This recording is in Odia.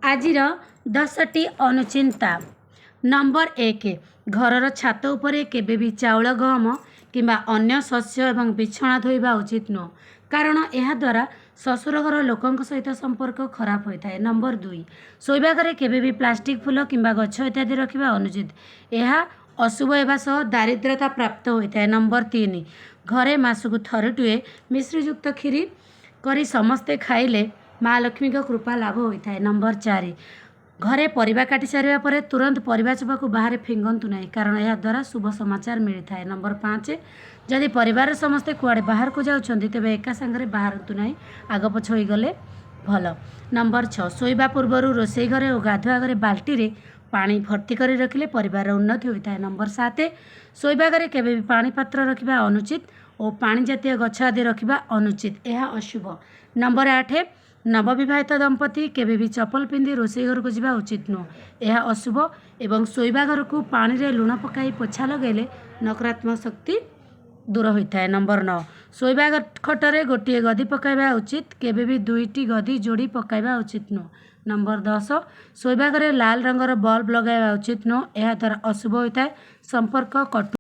ଆଜିର 10ଟି ଅନୁଚିନ୍ତା। ନମ୍ବର 1, ଘରର ଛାତ ଉପରେ କେବେ ବି ଚାଉଳ, ଗହମ କିମ୍ବା ଅନ୍ୟ ଶସ୍ୟ ଏବଂ ବିଛଣା ଥୋଇବା ଉଚିତ ନୁହଁ, କାରଣ ଏହାଦ୍ୱାରା ଶ୍ୱଶୁର ଘର ଲୋକଙ୍କ ସହିତ ସମ୍ପର୍କ ଖରାପ ହୋଇଥାଏ। ନମ୍ବର 2, ଶୋଇବା ଘରେ କେବେ ବି ପ୍ଲାଷ୍ଟିକ୍ ଫୁଲ କିମ୍ବା ଗଛ ଇତ୍ୟାଦି ରଖିବା ଅନୁଚିତ। ଏହା ଅଶୁଭ ହେବା ସହ ଦାରିଦ୍ରତା ପ୍ରାପ୍ତ ହୋଇଥାଏ। ନମ୍ବର 3, ଘରେ ମାସକୁ ଥରୁଟିଏ ମିଶ୍ରିଯୁକ୍ତ କ୍ଷୀରି କରି ସମସ୍ତେ ଖାଇଲେ ମା ଲକ୍ଷ୍ମୀଙ୍କ କୃପା ଲାଭ ହୋଇଥାଏ। ନମ୍ବର 4, ଘରେ ପରିବା କାଟି ସାରିବା ପରେ ତୁରନ୍ତ ପରିବା ଚୋପାକୁ ବାହାରେ ଫିଙ୍ଗନ୍ତୁ ନାହିଁ, କାରଣ ଏହାଦ୍ୱାରା ଶୁଭ ସମାଚାର ମିଳିଥାଏ। ନମ୍ବର 5, ଯଦି ପରିବାରର ସମସ୍ତେ କୁଆଡ଼େ ବାହାରକୁ ଯାଉଛନ୍ତି, ତେବେ ଏକା ସାଙ୍ଗରେ ବାହାରନ୍ତୁ ନାହିଁ, ଆଗ ପଛ ହୋଇଗଲେ ଭଲ। ନମ୍ବର 6, ଶୋଇବା ପୂର୍ବରୁ ରୋଷେଇ ଘରେ ଓ ଗାଧୁଆ ଘରେ ବାଲ୍ଟିରେ ପାଣି ଭର୍ତ୍ତି କରି ରଖିଲେ ପରିବାରର ଉନ୍ନତି ହୋଇଥାଏ। ନମ୍ବର 7, ଶୋଇବା ଘରେ କେବେ ବି ପାଣି ପାତ୍ର ରଖିବା ଅନୁଚିତ ଓ ପାଣି ଜାତୀୟ ଗଛ ଆଦି ରଖିବା ଅନୁଚିତ, ଏହା ଅଶୁଭ। ନମ୍ବର 8, ନବବିବାହିତ ଦମ୍ପତି କେବେ ବି ଚପଲ ପିନ୍ଧି ରୋଷେଇ ଘରକୁ ଯିବା ଉଚିତ ନୁହଁ, ଏହା ଅଶୁଭ। ଏବଂ ଶୋଇବା ଘରକୁ ପାଣିରେ ଲୁଣ ପକାଇ ପୋଛା ଲଗାଇଲେ ନକାରାତ୍ମକ ଶକ୍ତି ଦୂର ହୋଇଥାଏ। ନମ୍ବର 9, ଶୋଇବା ଖଟରେ ଗୋଟିଏ ଗଦି ପକାଇବା ଉଚିତ, କେବେ ବି ଦୁଇଟି ଗଦି ଯୋଡ଼ି ପକାଇବା ଉଚିତ ନୁହଁ। ନମ୍ବର 10, ଶୋଇବା ଘରେ ଲାଲ ରଙ୍ଗର ବଲ୍ବ ଲଗାଇବା ଉଚିତ ନୁହଁ, ଏହାଦ୍ୱାରା ଅଶୁଭ ହୋଇଥାଏ, ସମ୍ପର୍କ କଟୁ